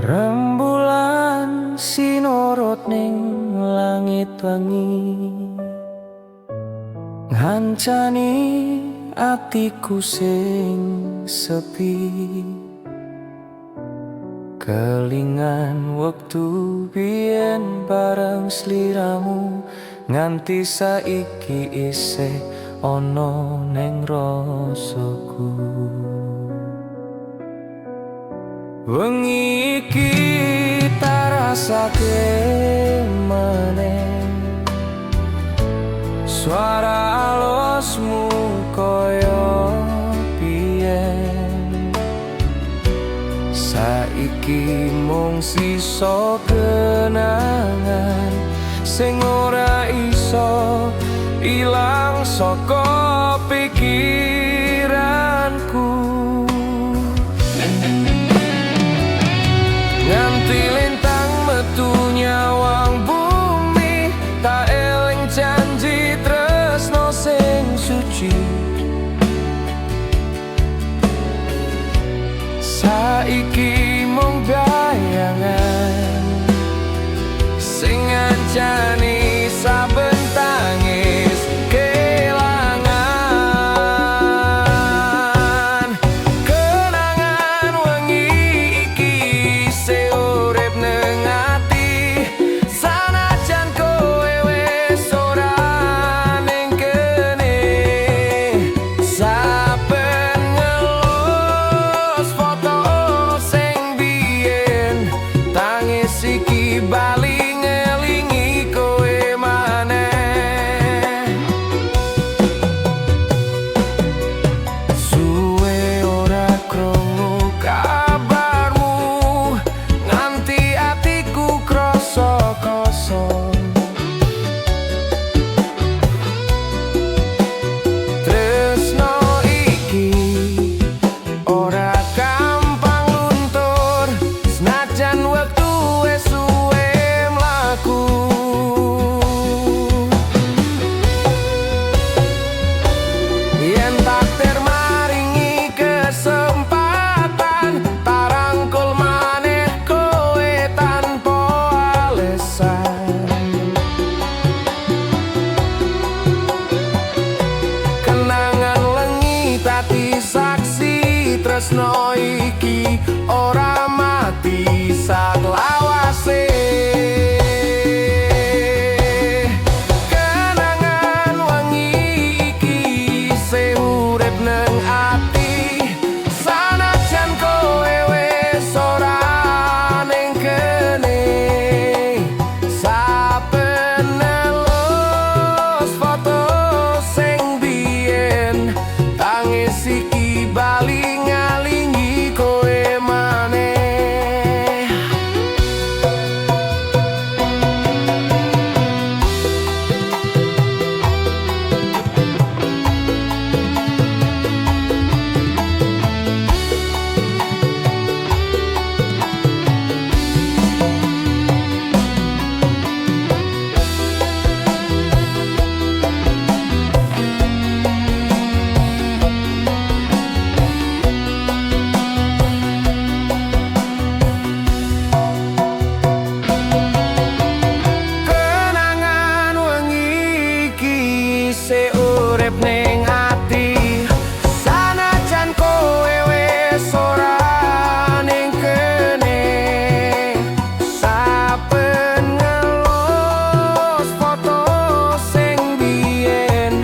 Rembulan sinorot ning langit wengi, ngancani atiku sing sepi. Kelingan wektu biyen bareng sliramu, nganti saiki isih ana ning rasaku. Wengi iki tak rasake meneh, suara alosmu koyo biyen. Saiki mung sisa kenangan sing ora iso ilang saka pikiranku. Nganti lintang metu nyawang bumi, tak eling janji tresno sing suci. Saiki mung bayangan sing ngancani saben tangis kelangan. Kenangan wengi iki isih urip neng ati, sanajan kowe wis ora ning kene. Saben ngelus foto sing biyen, tangis iki bali ngelingi kowe maneh. Suwe ora krungu kabarmu, nganti atiku krasa kosong. Tresno iki ora gampang luntur, senajan wektu wis suwe mlaku. Yen takdir maringi kesempatan, tak rangkul maneh kowe tanpa alesan. Kenangan wengi dadi saksi, tresno iki ora mati saklawase. Kenangan wengi iki isih urip neng ati, sanajan kowe wis ora ning kene. Saben ngelus foto sing biyen, tangis iki bali ngalingi kowe maneh. Kenangan wengi iki isih urip ning ati, sanajan kowe wis ora ning kene. Saben ngelus foto sing biyen,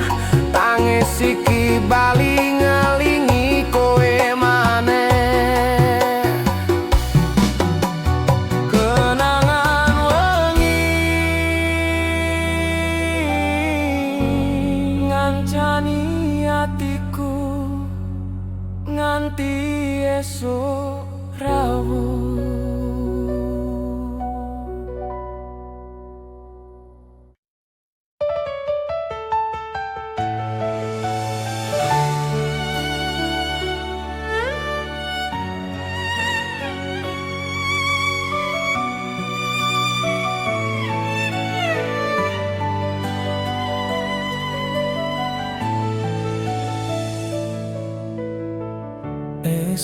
tangis iki bali ngelingi kowe maneh. Kenangan wengi ngancani atiku nganti esuk rawuh.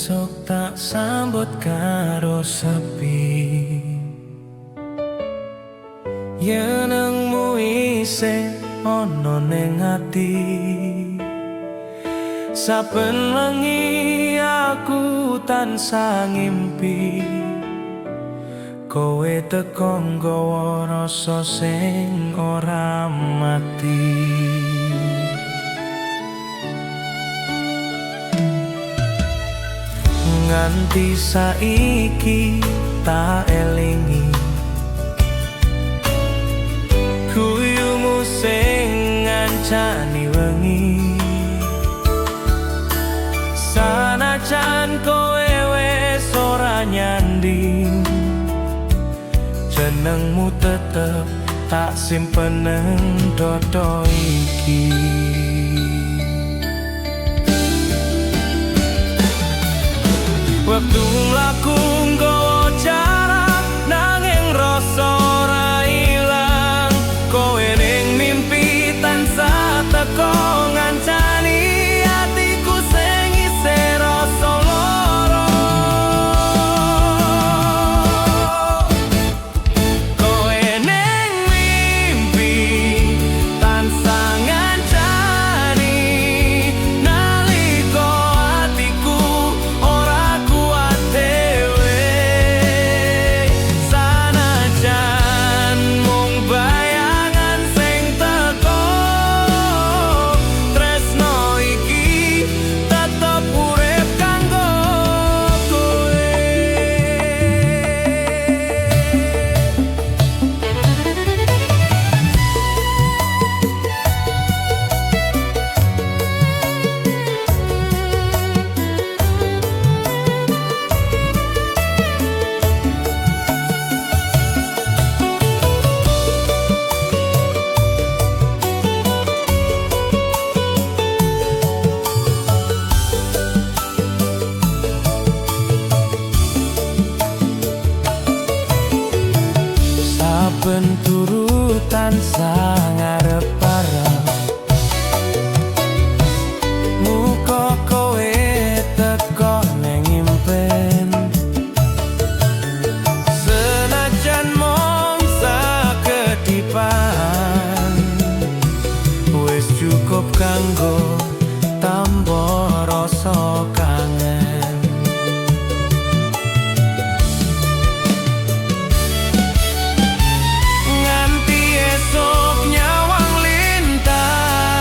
Esok tak sambut karo sepi. Jenengmu isih ana ning ati. Saben wengi aku tansah ngimpi, kowe teko nggawa rasa sing ora mati. Nganti saiki tak elingi guyumu sing ngancani wengi. Sanajan kowe wis ora nyanding, jenengmu tetep tak simpen nang dodo iki. Wektu mlaku nggawa jarak, nanging rasa ora ilang. Kowe ning mimpi tansah teko ngancani atiku sing isih rasa lara. Kowe ning mimpi tansah ngancani nalika atiku ora kuat dhewe. Sanajan mung bayangan sing teko, tresno iki tetep urip kanggo kowe. Saben turu tansah ngarep-arep muka kowe teko ning impen. Senajan mung sakedipan, wis cukup kanggo tamba rasa kangen. Nganti esok nyawang lintang,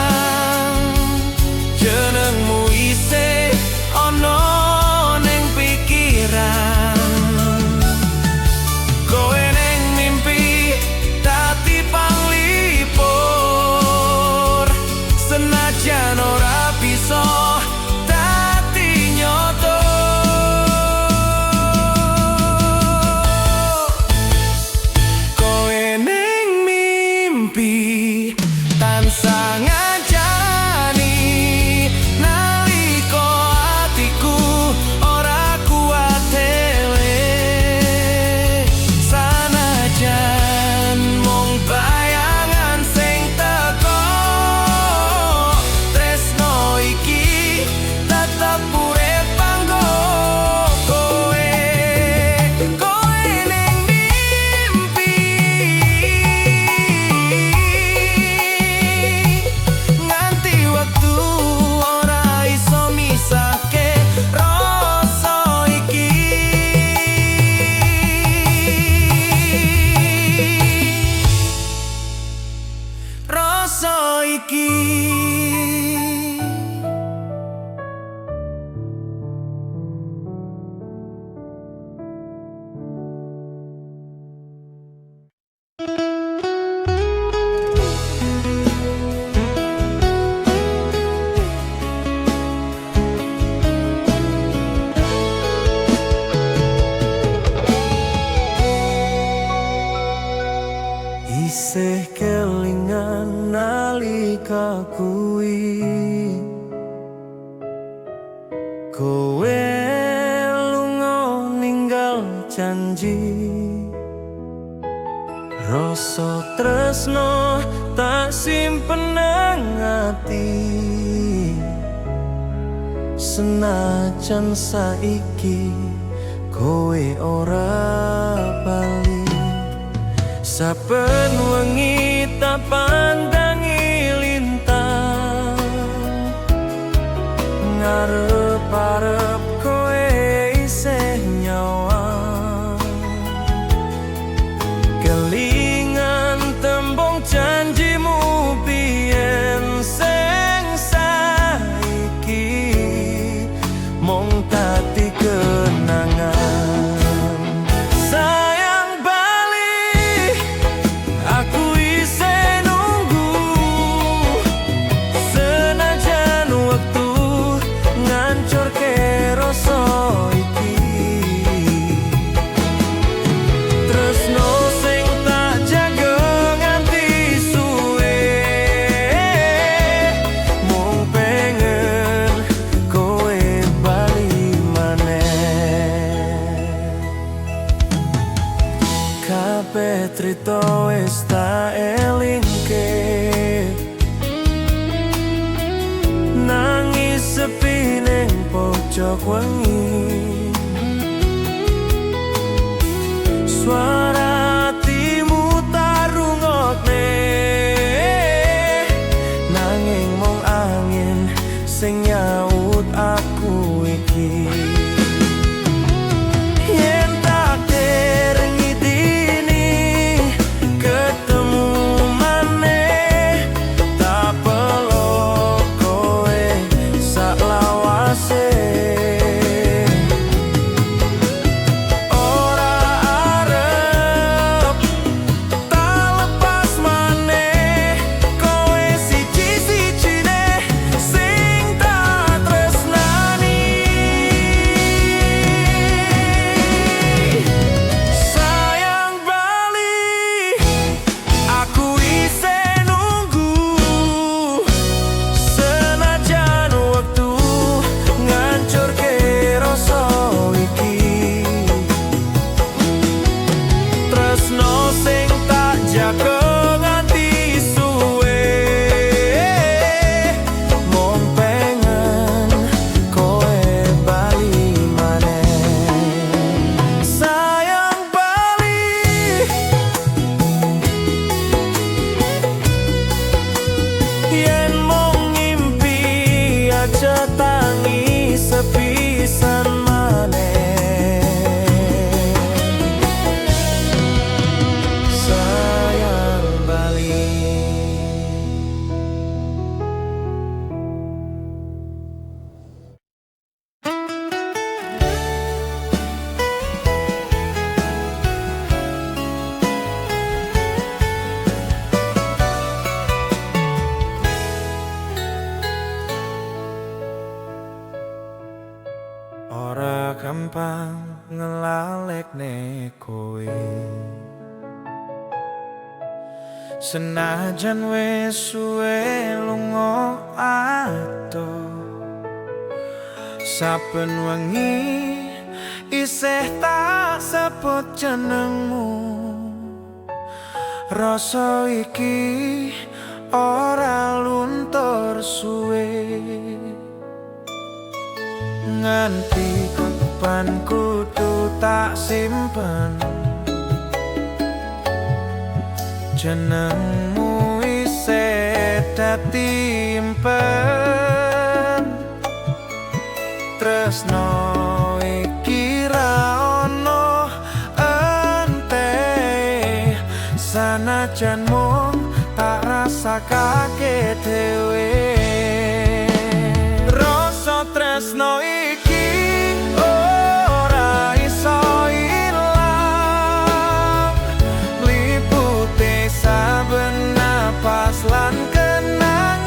jenengmu isih ana ning pikiran. Kowe ning mimpi dadi panglipur, senajan ora bisa dadi nyoto. Kowe ning mimpi tansah ngancani nalika atiku ora kuat dhewe. Sanajan mung bayangan sing teko, tresno iki tetep urip kanggo kowe. Kowe ning mimpi nganti wektu ora iso misahke rasa iki. Rasa iki. Isih kelingan nalika kuwi kowe lunga ninggal janji. Rasa tresno tak simpen nang ati. Senajan saiki kowe ora bali. Saben wengi tak pandangi lintang, ngarep-arep kowe isih nyawang. Kelingan tembung janjimu biyen sing saiki mung dadi kenangan. Sayang bali, aku isih nunggu. Senajan wektu ngancurke rasa iki, tresno sing tak jaga nganti suwe mung pengen kowe bali maneh. Kabeh trito wis tak elingke, nangis sepi ning pojok wengi. Suara hatimu tak rungokne, nanging mung angin sing nyaut aku iki. Yen takdir ngidini ketemu maneh, tak peluk kowe saklawase. Ora arep tak lepas maneh, kowe siji-sijine sing tak tresnani. Sayang bali, aku isih nunggu. Senajan wektu ngancurke rasa iki, tresno sing tak jaga nganti suwe mung pengen kowe bali maneh. Sayang bali, yen mung ngimpi aja tangi sepisan maneh. Sayang bali. Ora gampang ngelalekne kowe, senajan wis suwe lunga adoh. Saben wengi isih tak sebut jenengmu. Rasa iki ora luntur suwe. Nganti kapan kudu tak simpen jenengmu isih dadi impen. Tresno iki ra ono ente, sanajan mung tak rasakake dhewe. Rasa tresno iki ora iso ilang, liputi saben napas lan kenangan.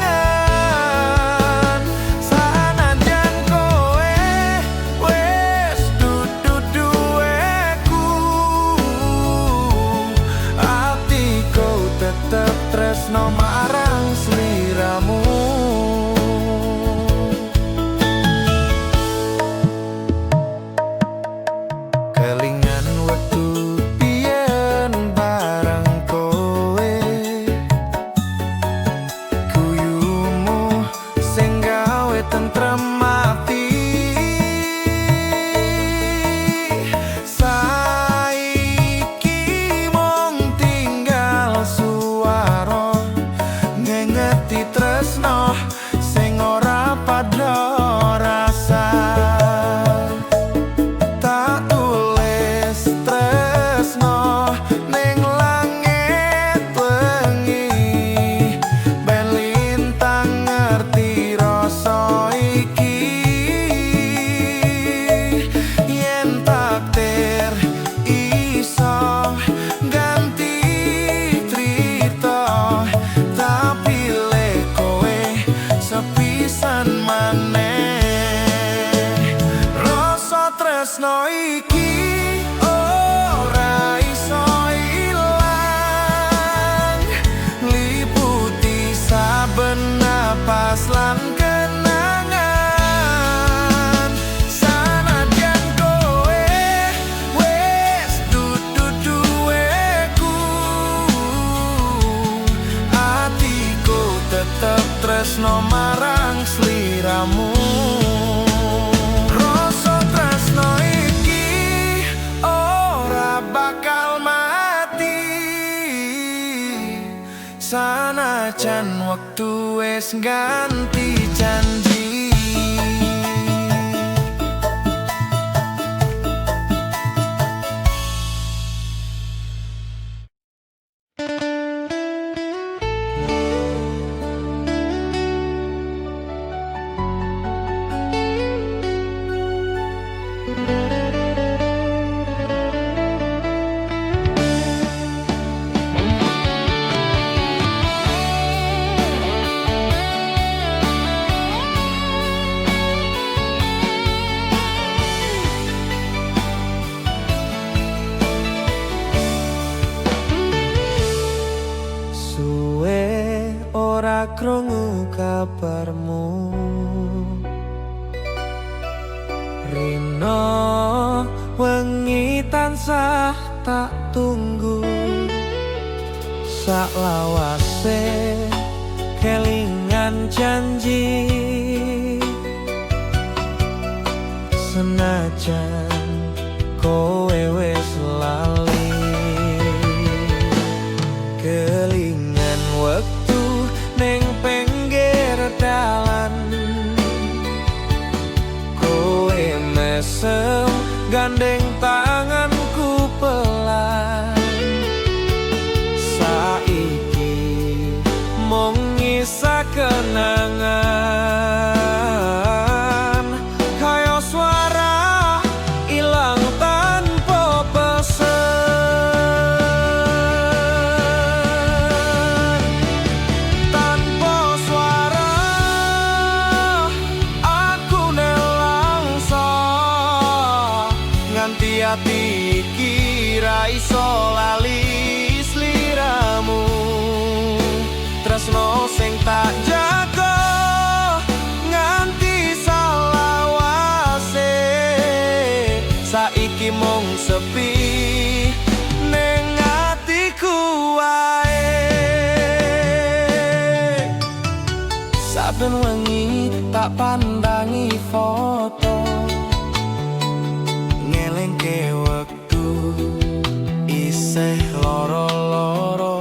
Senajan wektu wis ganti janji. Suwe ora krungu kabarmu, rino wengi tansah tak tunggu. Saklawase kelingan janji, senajan kowe wis lali. Kelingan wektu ning pinggir dalan, kowe mesem gandeng tanganku pelan. Saiki mung isa kenangan, kaya suara ilang tanpa pesan. Tanpa suara aku nelangsa, nganti ati iki ra iso lali sliramu. Tresno sing tak jaga nganti salawase, saiki mung sepi ning atiku wae. Saben wengi tak pandangi foto, ngelingke wektu isih loro-loro.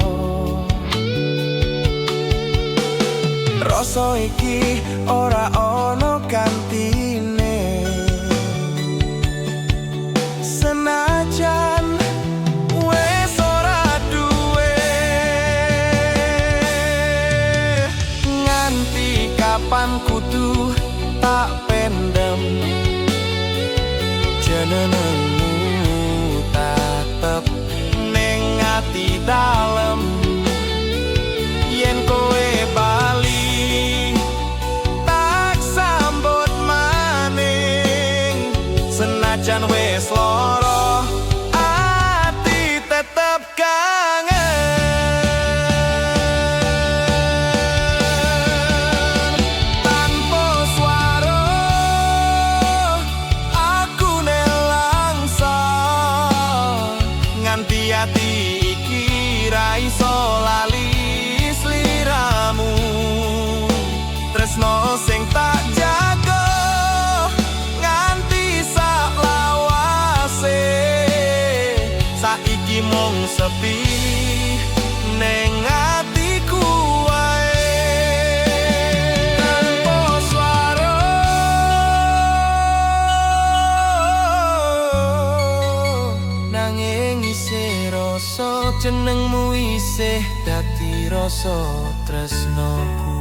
Rasa iki ora ono gantine, senajan wis ora duwe. Nganti kapan kudu tak pendem jenengmu, tetep ning ati dalem. Yen kowe bali tak sambut maning, senajan wis loro ati tetep kangen. Tanpa suara aku nelangsa, nganti ati iki ra iso lali sliramu. Tresno sing tak jaga nganti saklawase, saiki mung sepi ning atiku wae. Tanpa suara nanging isih rasa jenengmu isih dadi rasa tresnoku.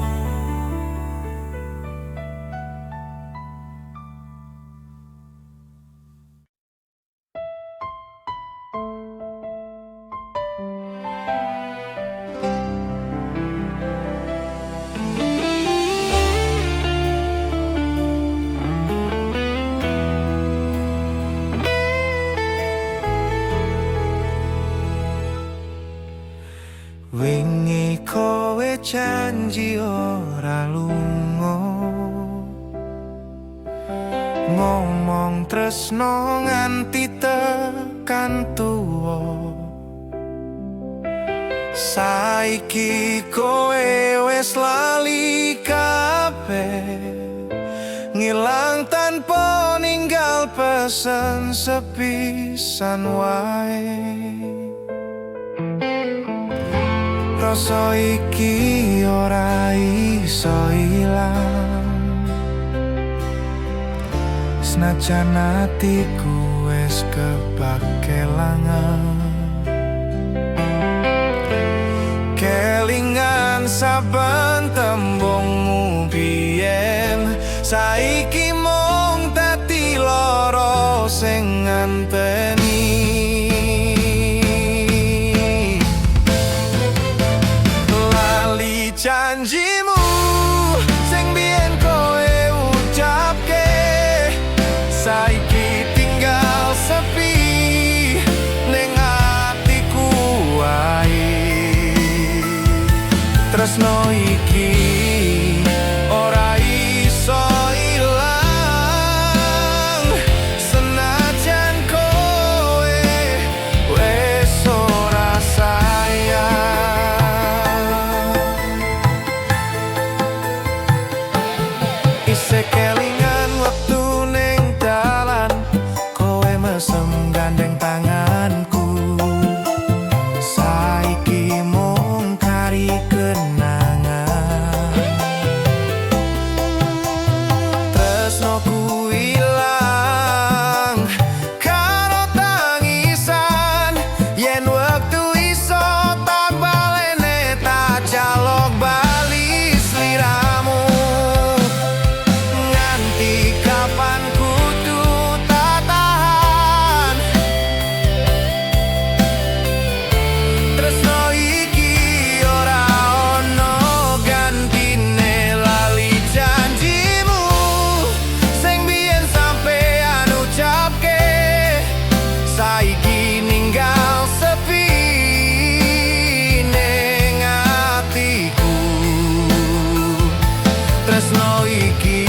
Wingi kowe janji ora lunga, ngomong tresno nganti tekan tuwa. Saiki kowe wis lali kabeh, ngilang tanpa ninggal pesen sepisan wae. Rasa iki ora iso ilang. Senajan atiku wis kebak kelangan, kelingan saben tembungmu biyen. Saiki mung dadi loro sing nganteni. Lali janjimu sing biyen kowe ucapke, saiki tinggal sepi ning atiku wae. Tresno iki ora iso ilang, senajan kowe wis ora sayang. Isih kelingan wektu ning dalan, kowe mesem gandeng tanganku. Saiki mung kari kenangan. Tresnoku ilang karo tangisan. Yen wektu iso tak balene, tak jaluk bali sliramu. Nganti kapan kudu tak tahan? Tresno iki ora ono gantine. Lali janjimu sing biyen sampean ucapke, saiki ninggal sepi ning atiku. Tresno iki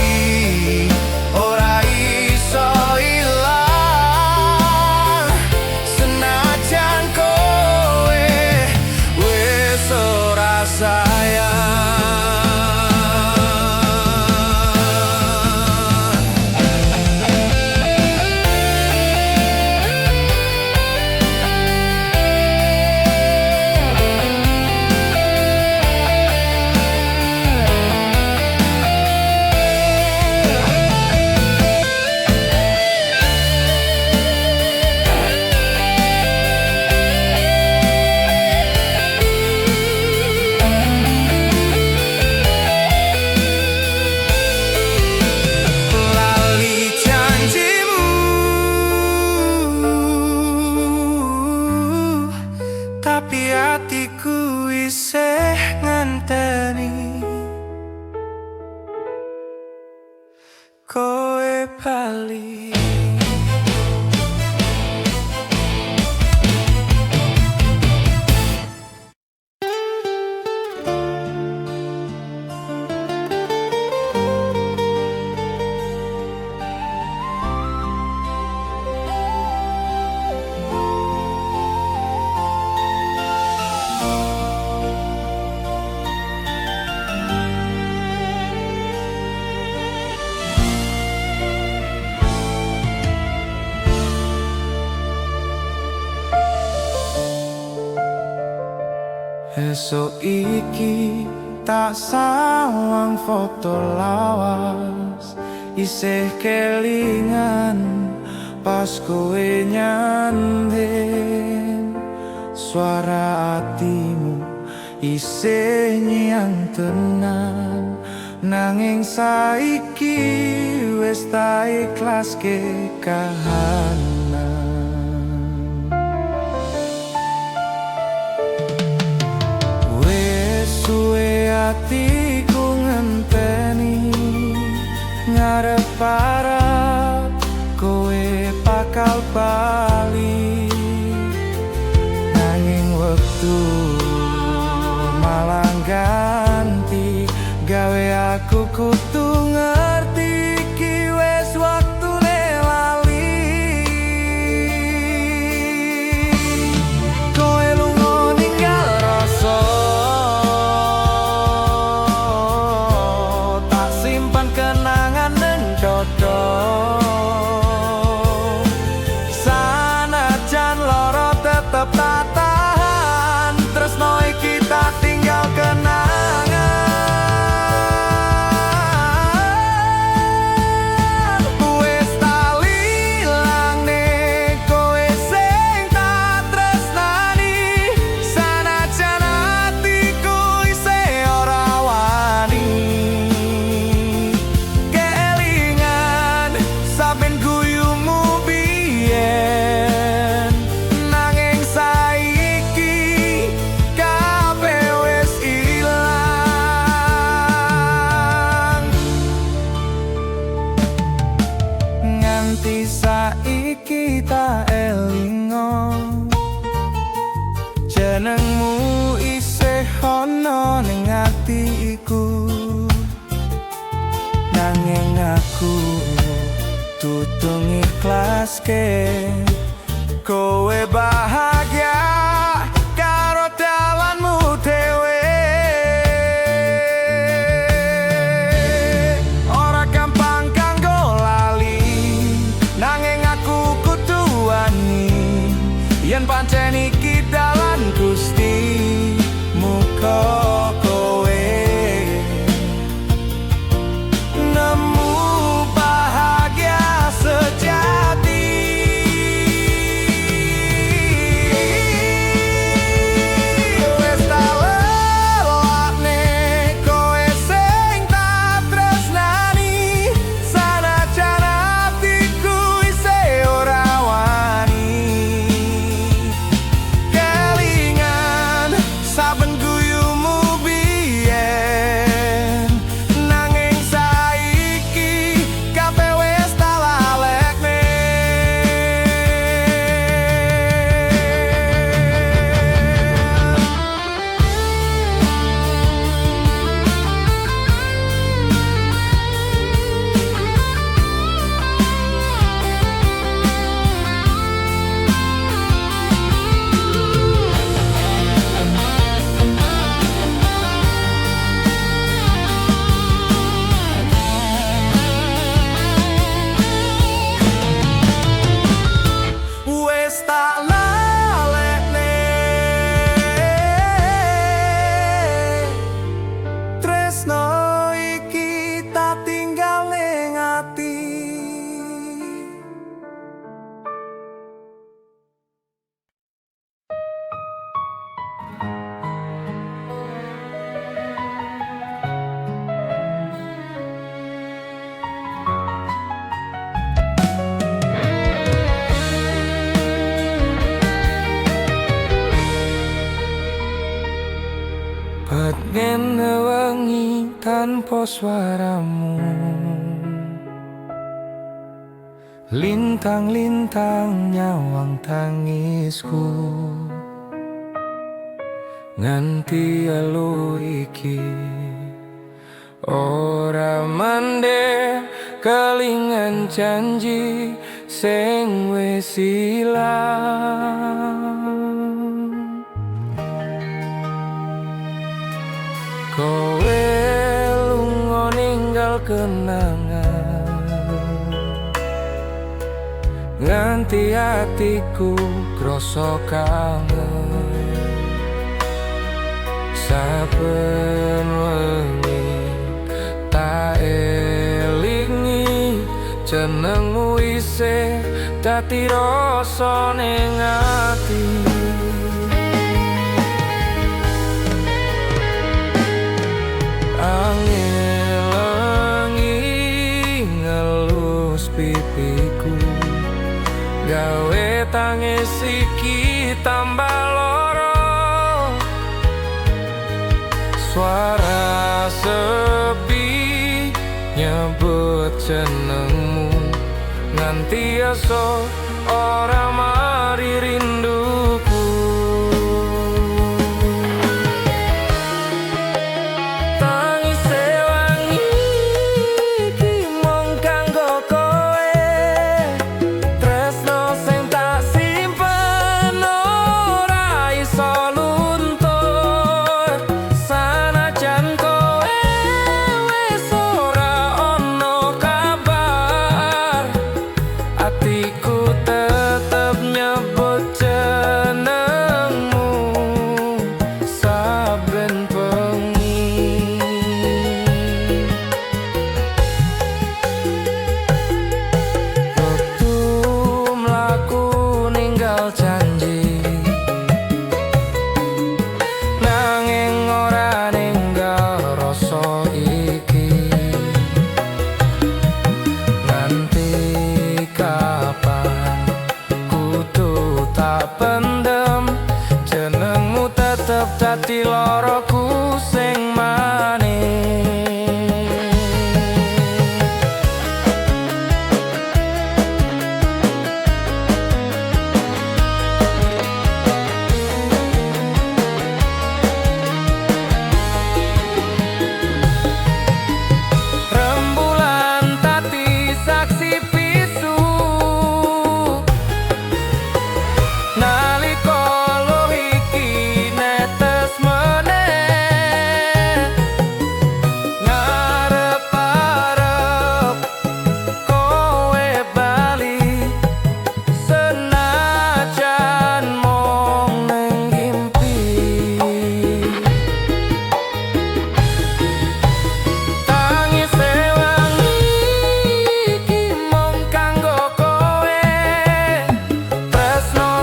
ora iso ilang, senajan kowe wis ora sayang. Lali janjimu, tapi atiku isih ngenteni kowe bali. Esuk iki tak sawang foto lawas, isih kelingan pas kowe nyanding. Suara atimu isih nyang tenan, nanging saiki wis tak ikhlaske kahanan. Wis suwe atiku ngenteni, ngarep-arep kowe bakal bali. Nanging wektu malah ganti, gawe aku kudu ngerti iki wis waktune lali. Kowe lunga ninggal rasa, tak simpan kenangan ning dada. Ikhlaske kowe bahagia karo dalanmu dhewe. Ora gampang kanggo lali, nanging aku kudu wani. Yen pancen iki dalan Gusti, muga kowe nemu bahagia sejati. Wes tak lelakne kowe sing tak tresnani, sanajan atiku isih ora wani. Kelingan saben guyumu biyen, nanging saiki kabeh wis tak lalekne. Wes tak lalekne tresno iki tak tinggal ning ati. Pengen wengi tanpa suaramu, lintang-lintang nyawang tangisku. Nganti elu iki ora mandek, kelingan janji sing wis ilang. Kowe lunga ninggal kenangan, nganti atiku krasa kangen. Saben wengi tak elingi jenengmu isih dadi rasa ning ati. Angin lengi ngelus pipiku, gawe tangis iki tambah loro. Suara sepi nyebut jenengmu, nganti esuk ora mari rinduku. Tangise wangi iki mung kanggo kowe, tresno sing tak simpen ora iso luntur. Sanajan kowe wis ora ono kabar, atiku tetep nyebut jenengmu saben bengi. Wektu mlaku ninggal janji, nanging ora ninggal rasa iki. Nganti kapan kudu tak pendem, jenengmu tetep dadi loroku sing manis. Rembulan tadi saksi bisu.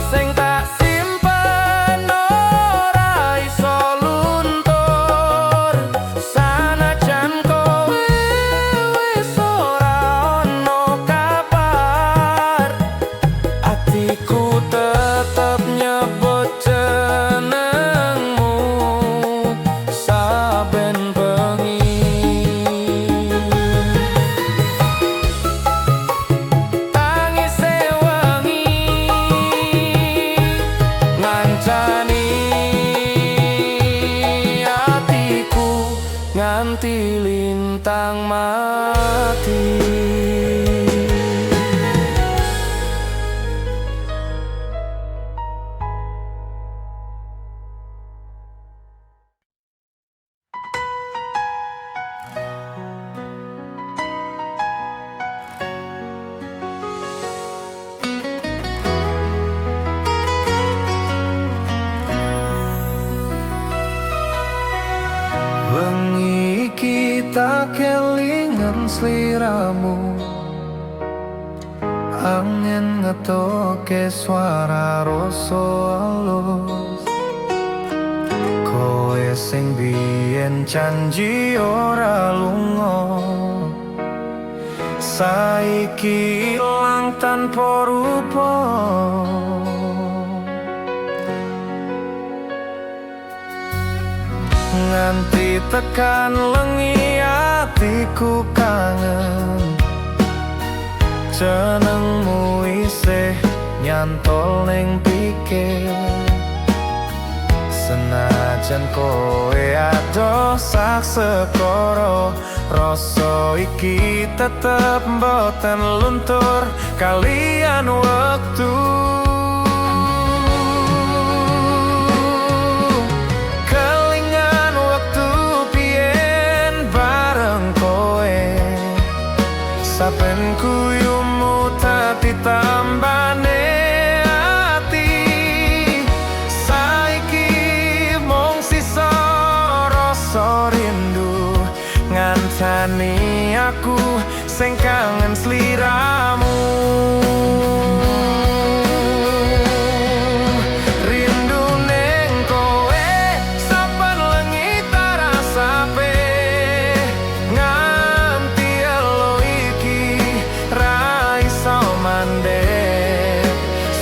sing tak simpen ora iso luntur. Sanajan kowe wis ora ono kabar, atiku tetep nyebut jenengmu saben bengi. Tangise wengi ngancani atiku nganti lintang mati. Wengi iki tak kelingan sliramu. Angin ngetoke suara rasa alus. Kowe sing biyen janji ora lunga, saiki ilang tanpa rupa. Nganti tekan lengi atiku kangen. Jenengmu isih nyantol ning pikir. Senajan kowe adoh sak sekoro, rasa iki tetep mboten luntur kalian wektu. Kelingan wektu biyen bareng kowe, saben guyumu dadi tambane ati. Saiki mung sisa rasa rindu ngancani aku sing kangen sliramu. Rindu ning kowe saben lengi tarasape, nganti elo iki ra iso mandek.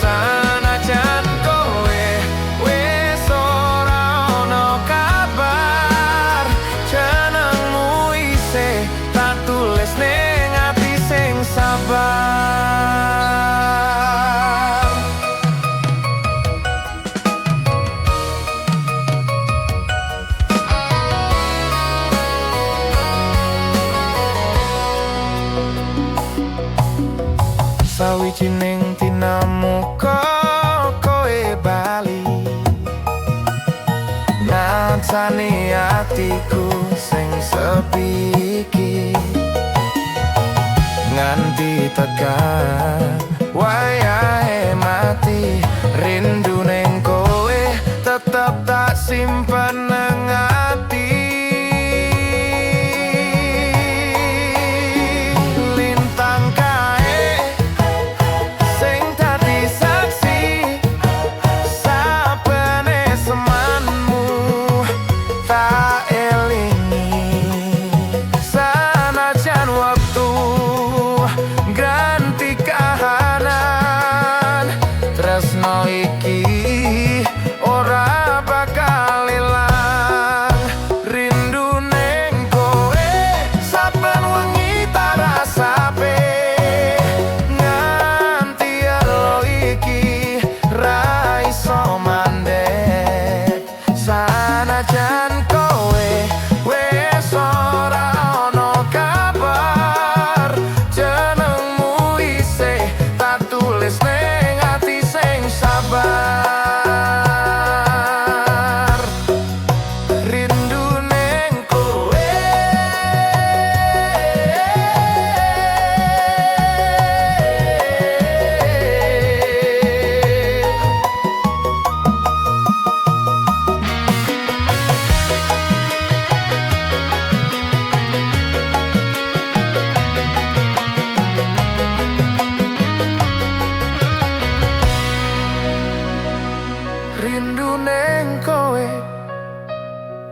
Sanajan kowe wis ora ono kabar, jenengmu isih tak tulis ning ati sing sabar. Sawijining dina muga kowe bali, ngancani atiku sing sepi iki. Nganti tekan wayahe mati, rindu ning kowe tetep tak simpen nang ati. Lintang kae sing dadi saksi sabene semanmu tak elingi. Sanajan wektu ganti kahanan, tresno iki ora bakal ilang. Rindu ning kowe saben wengi tarasape, nganti elo iki ra iso mandek. Sanajan kowe wis ora ono kabar, jenengmu isih tak tulis ning ati sing sabar. Rindu neng kowe,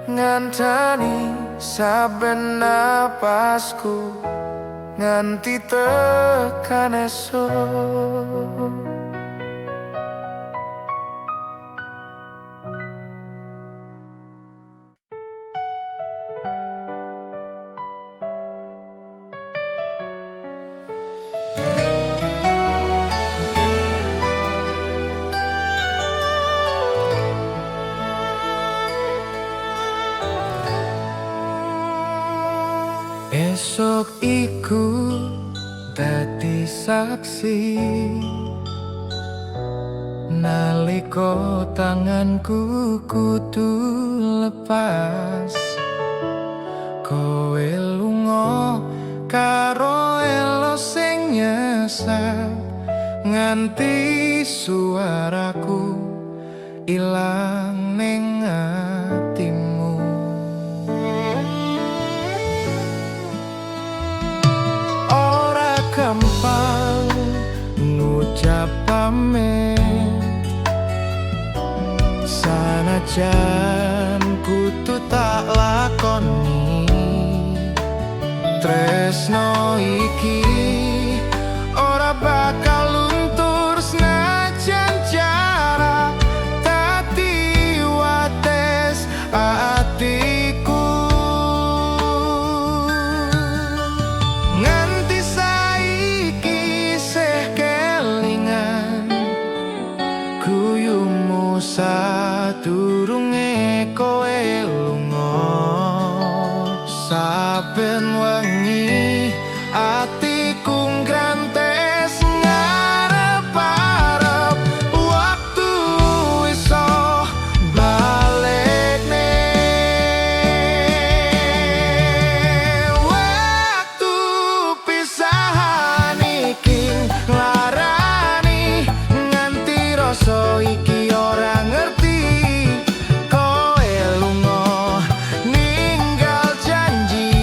ngancani saben napasku nganti tekan esuk. Esok iku dadi saksi nalika tanganku kudu lepas. Kowe lunga karo elo sing nyesat, nganti suaraku ilang ning atimu. Ora gampang ngucap pamit, sanajan kudu tak lakoni. Tresno iki ora bakal luntur senajan jarak dadi wates atiku. Nganti saiki isih kelingan guyumu sadurunge kowe lunga. Saben wengi atiku nggrantes ngarep-arep waktu iso balekne. Waktu pisahan iki nglarani, nganti rasa iki ora ngerti. Kowe lunga ninggal janji,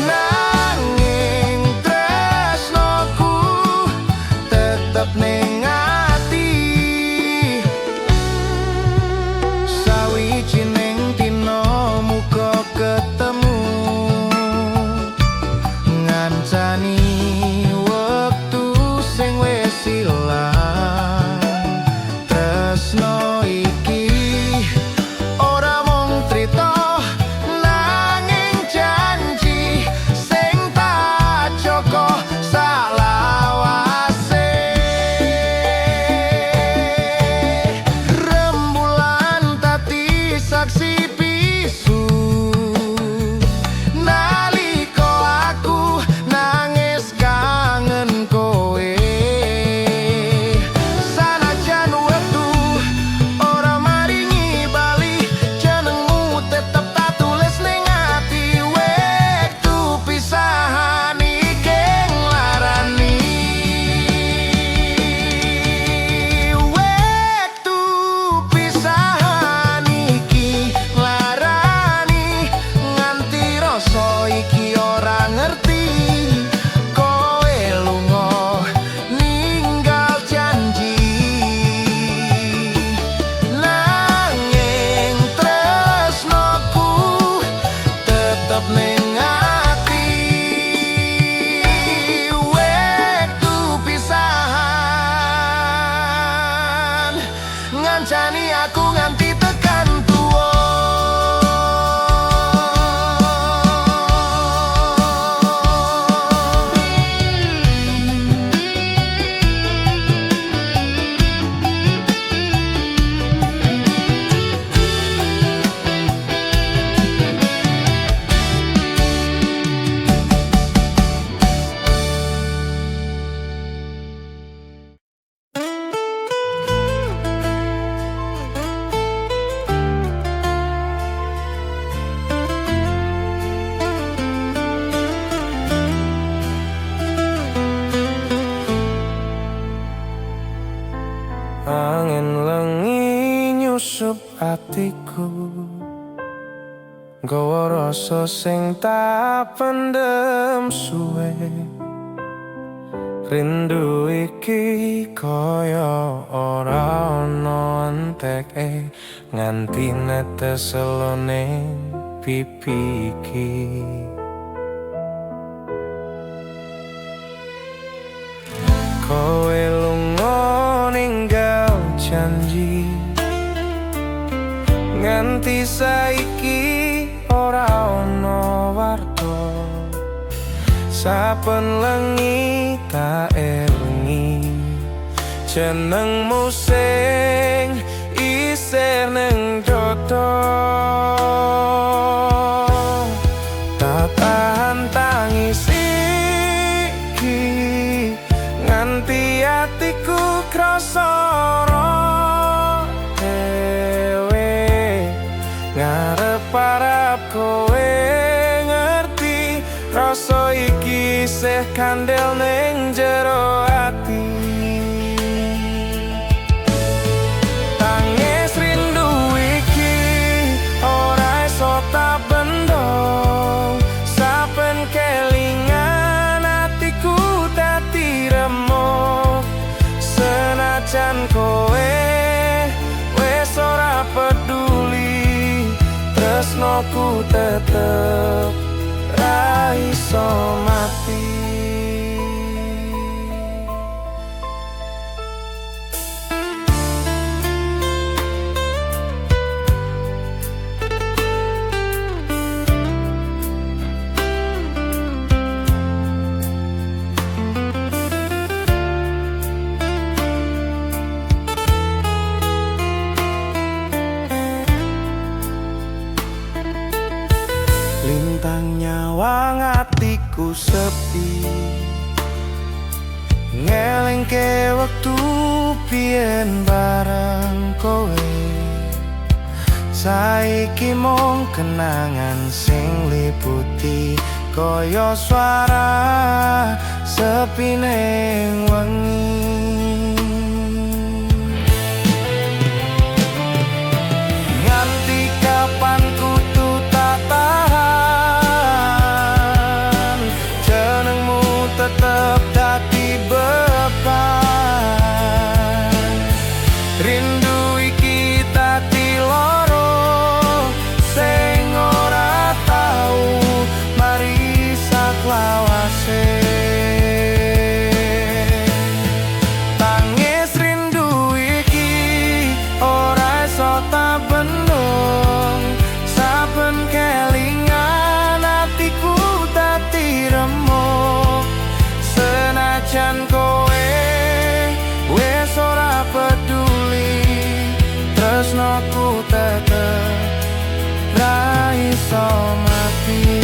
nanging tresnoku tetep ning ati. Sawijining dina muga ketemu, ngancani wektu sing wis ilang. Tresno iki ora mung crita, nanging janji sing tak jaga salawase. Rembulan dadi saksi bisu nalika aku nangis kangen kowe. Sanajan wektu ora maringi bali, jenengmu tetep tak tulis ning ati. Wektu pisahan iki nglarani, wektu pisahan iki nglarani, nganti rasa iki ora ngerti. Kowe lunga ninggal janji, nanging tresnoku tetep ning ati. Wektu pisahan ngancani aku nganti tekan tuwa. Angin lengi nyusup atiku, nggawa rasa sing tak pendem suwe. Rindu iki kaya ora ana enteke, nganti netes elo ning pipi iki. Kowe lunga ninggal janji, nganti saiki ora ana warta. Saben lengi tak elingi jenengmu sing isih ning dodo. Tak tahan tangis iki, nganti atiku krasa dhewe. Ngarep-arep kowe ngerti rasa iki isih kandel ning jero ati. Tangis rindu iki ora iso tak bendung, saben kelingan atiku dadi remuk. Senajan kowe wis ora peduli, tresnoku tetep ra iso mati. Lintang nyawang atiku sepi, ngelingke wektu biyen bareng kowe. Saiki mung kenangan sing liputi, kaya suara sepi ning wengi. Nganti kapan kudu tak tahan, jenengmu tetep dadi beban. Rindu iki dadi loro sing ora tau mari saklawase. Tangis rindu iki ora iso tak bendung, saben kelingan atiku dadi remuk. Senajan kowe wis ora peduli, tresnoku tetep ra iso mati.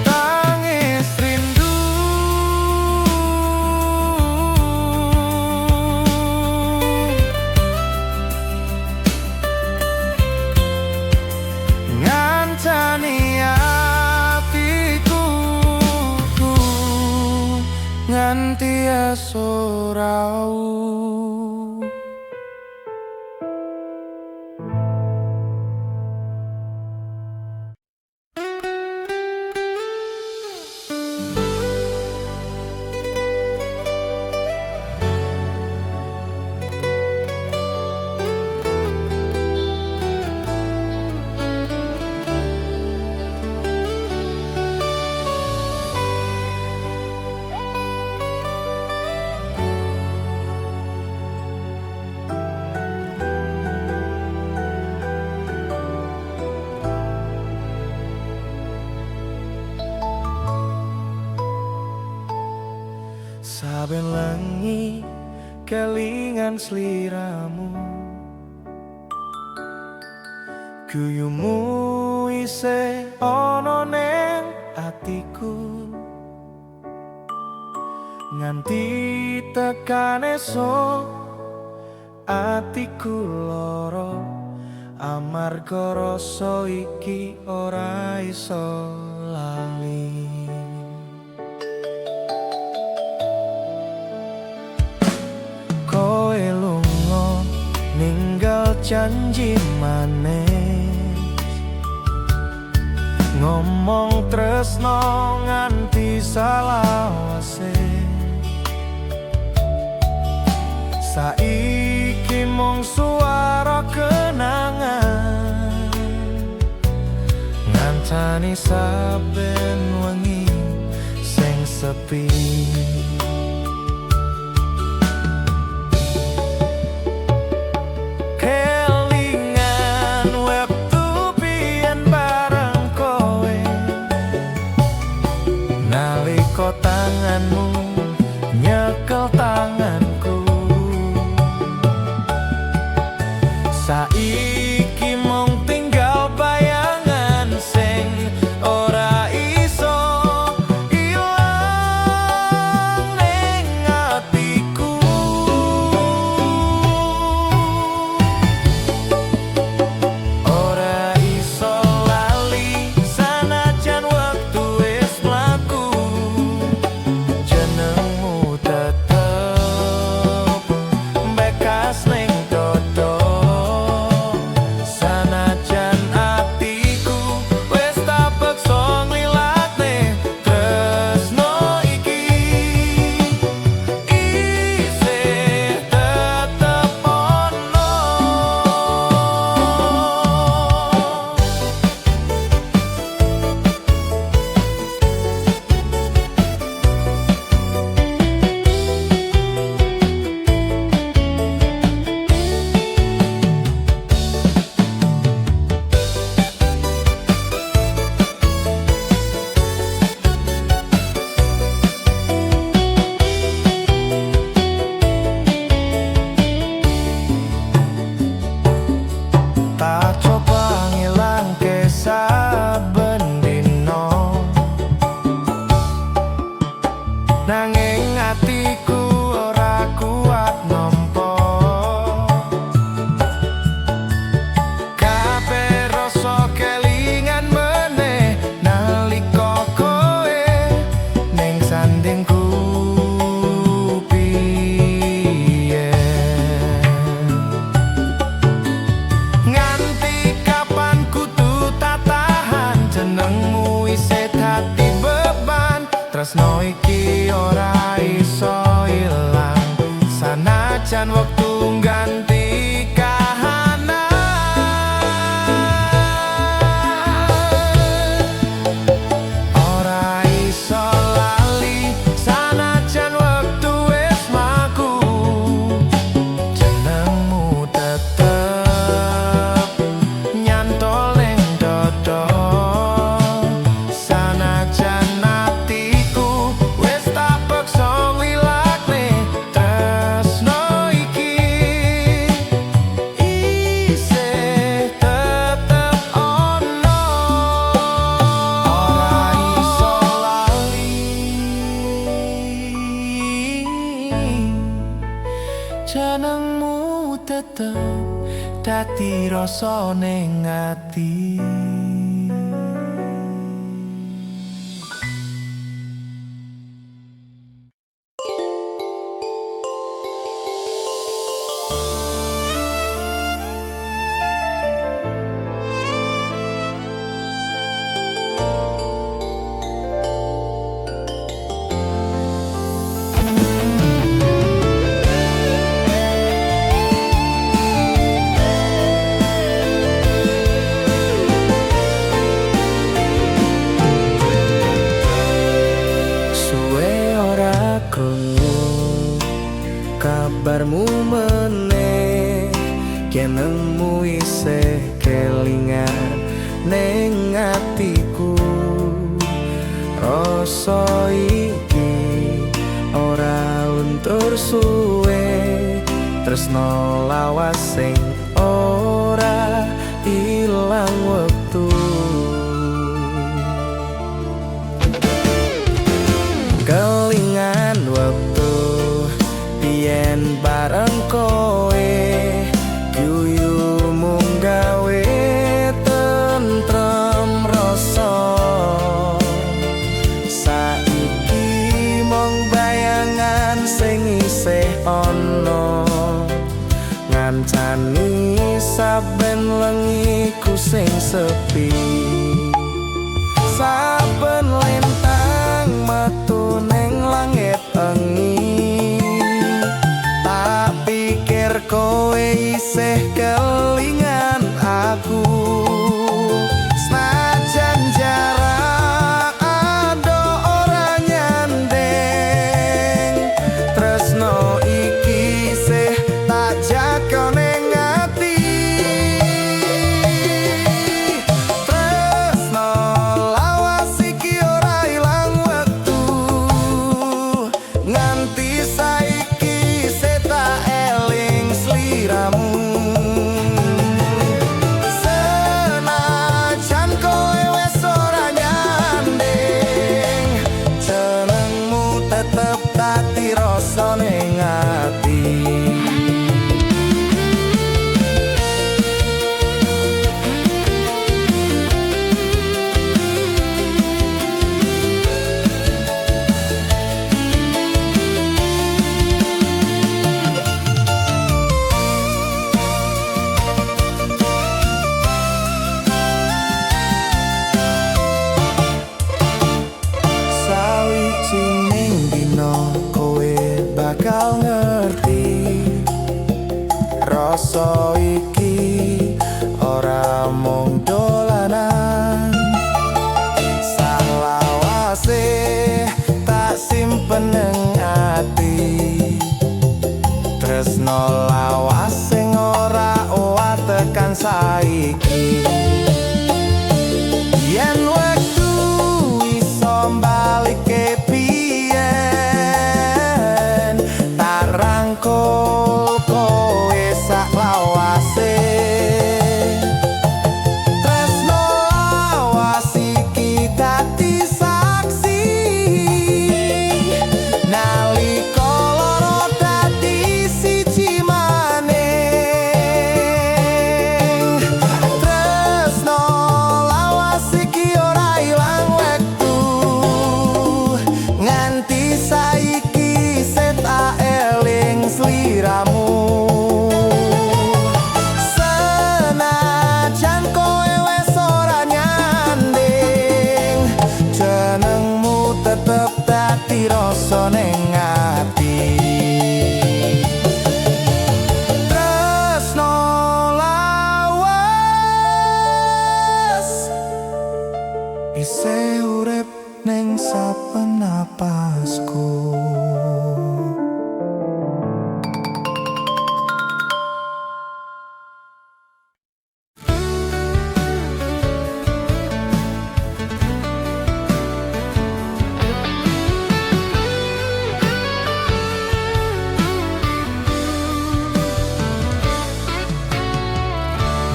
Tangis rindu ngancani atiku nganti esuk raup. Saben lengi kelingan sliramu, guyumu isih ana ning atiku. Nganti tekan esuk atiku lara, amarga rasa iki ora iso lali. Kowe lunga ninggal janji manis, ngomong tresno nganti Salawase. Saiki mung suara kenangan ngancani saben wengi sing sepi. Kelingan wektu biyen bareng kowe, nalika tanganmu nyekel tanganku. Saiki mung tinggal bayangan sing ora iso ilang ning atiku. Ora iso lali sanajan wektu wis mlaku, jenengmu tetep bekas ning dodo. Sanajan atiku wis tak peksa nglilatne tresno iki, isih tetep ono. Tak coba ngilangke saben dino, nanging atiku ora kuat nampa. Kabeh rasa kelingan meneh nalika kowe ning sandingku biyen. Nganti kapan kudu tak tahan, jenengmu isih dadi beban. Tresno iki ora iso ilang sanajan wektu ngganti kahanan. Ora iso lali sanajan wektu wis mlaku, jenengmu tetep nyantol ning dodo. Sanajan atiku wis tak peksa nglilakne tresno iki, isih tetep ono. Ora iso lali jenengmu tetep dadi rasa ning ati. Suwe ora krungu kabarmu meneh, jenengmu isih kelingan ning atiku. Rasa iki ora luntur suwe, tresno lawas sing ora ilang wektu. Kelingan wektu biyen bareng kowe, guyumu gawe tentrem rasa. Saiki mung bayangan sing isih ana, ngancani saben lengiku sing sepi. Saben lintang metu Rasa iki ora mung dolanan. Salawase tak simpen nang ati. Tresno lawas sing ora owah tekan saiki. Yen wektu iso balikke biyen, tak rangkul kowe sak lawase. Tresno lawas iki dadi saksi nalika loro dadi siji maning. Tresno lawas iki ora ilang wektu, nganti saiki sek tak eling sliramu. Senajan kowe wes ora nyanding, jenengmu tetep dadi rasa ning ati. Tresno lawas isih urip ning saben napasku.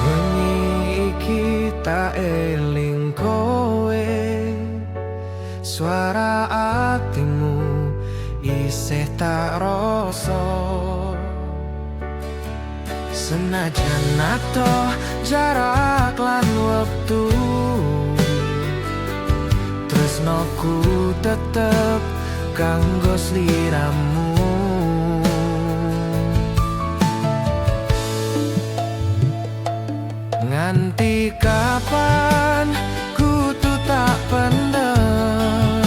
Wengi iki tak eling kowe. Suara atimu isih tak rasa. Senajan adoh jarak lan wektu, tresnoku tetep kanggo sliramu. Nganti kapan kudu tak pendem,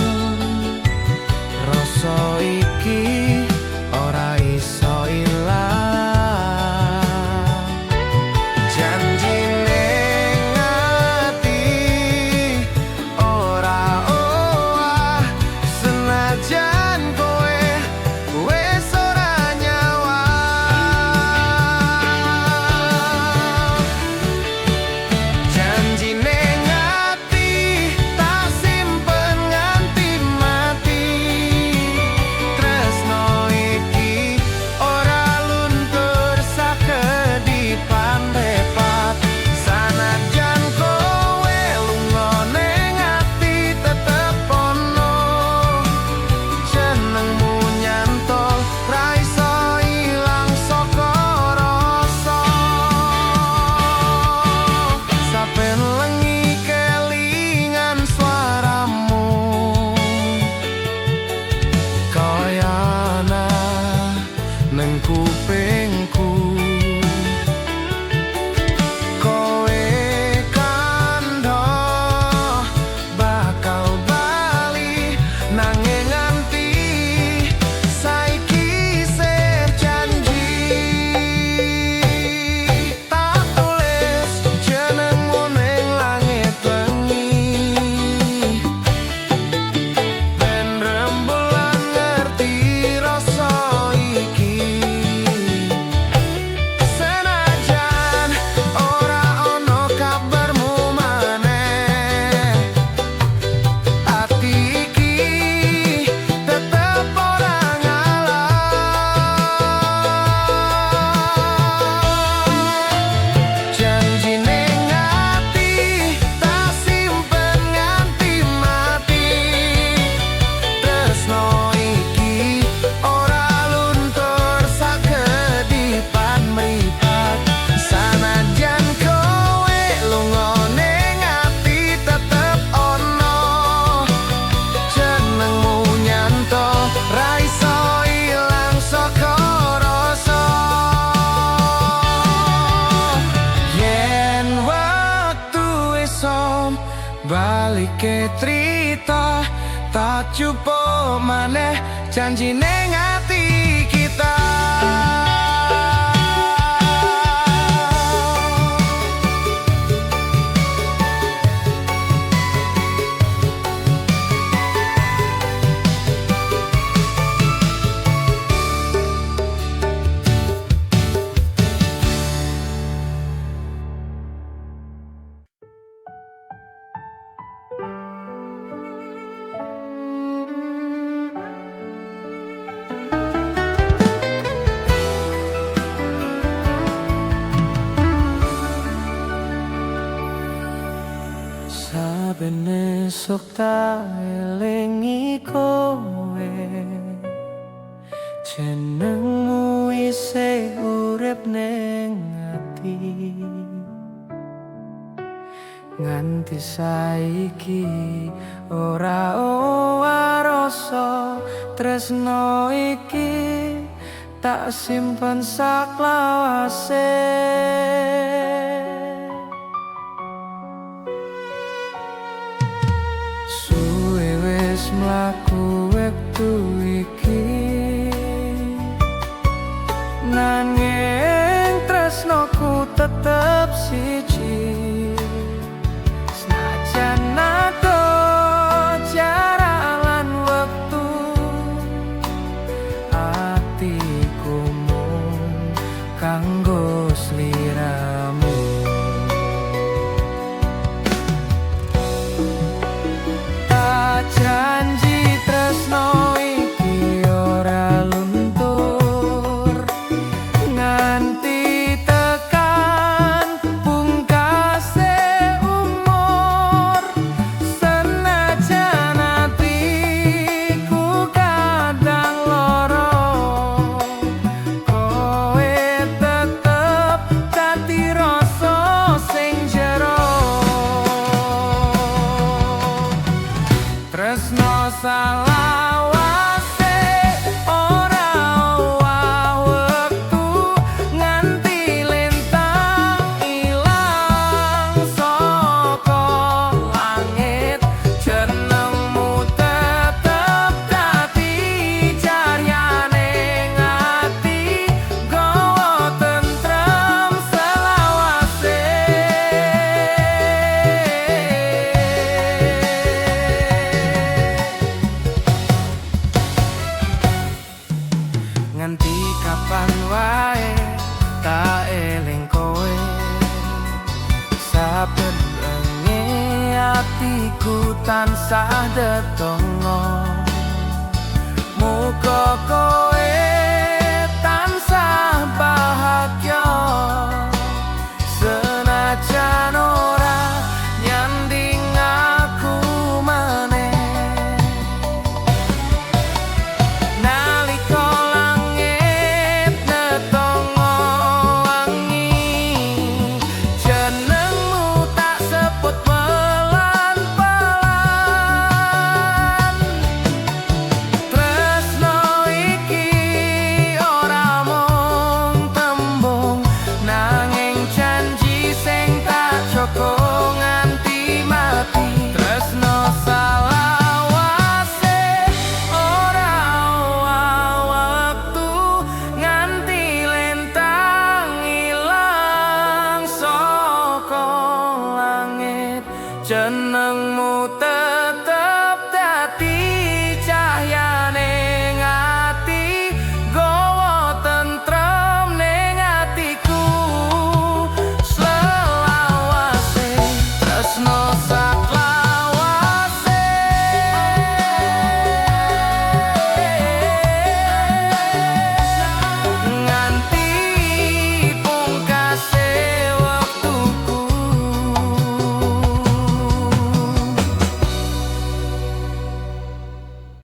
rasa iki ora iso ilang. Janji ning ati ora owah, senajan kowe wis ora nyawang. Janji ning ati tak simpen nganti mati. Tresno iki ora luntur sakedipan mripat. Sanajan kowe lunga ning ati tetep ono. Jenengmu nyantol ra iso ilang saka rasa. Saben lengi kelingan suaramu, kayana neng kupingku. Kowe kandha bakal bali, nanging nganti saiki isih janji. Tak tulis jenengmu ning langit bengi, ben rembulan ngerti rasa iki. Senajan ora ono kabarmu maneh, ati iki tetep ora ngalah. Janji ning ati tak simpen nganti mati. Tresno iki ora luntur sakedipan mripat. Sanajan kowe lunga ning ati tetep ono. Jenengmu nyantol ra iso ilang saka rasa. Yen wektu iso balikke trita, tak jupuk maneh janji ning ati kita. Esuk tak elingi kowe, jenengmu isih urip ning ati. Nganti saiki ora owah rasa tresno iki, tak simpen saklawase. Suwe wis mlaku wektu iki, nanging tresnoku tetep siji. Senajan adoh jarak lan wektu, atiku mung kanggo sliramu. Tak janji tresno iki ora luntur, nganti tekan pungkase umur. Senajan atiku kadang loro, kowe tetep dadi rasa sing jero. Tresno salawase ora owah wektu, nganti lintang ilang saka langit, jenengmu tetep dadi caryane ati, gawa tentrem selawase. Nganti kapan wae tak eling kowe, saben wengi atiku tansah dedonga, muga kowe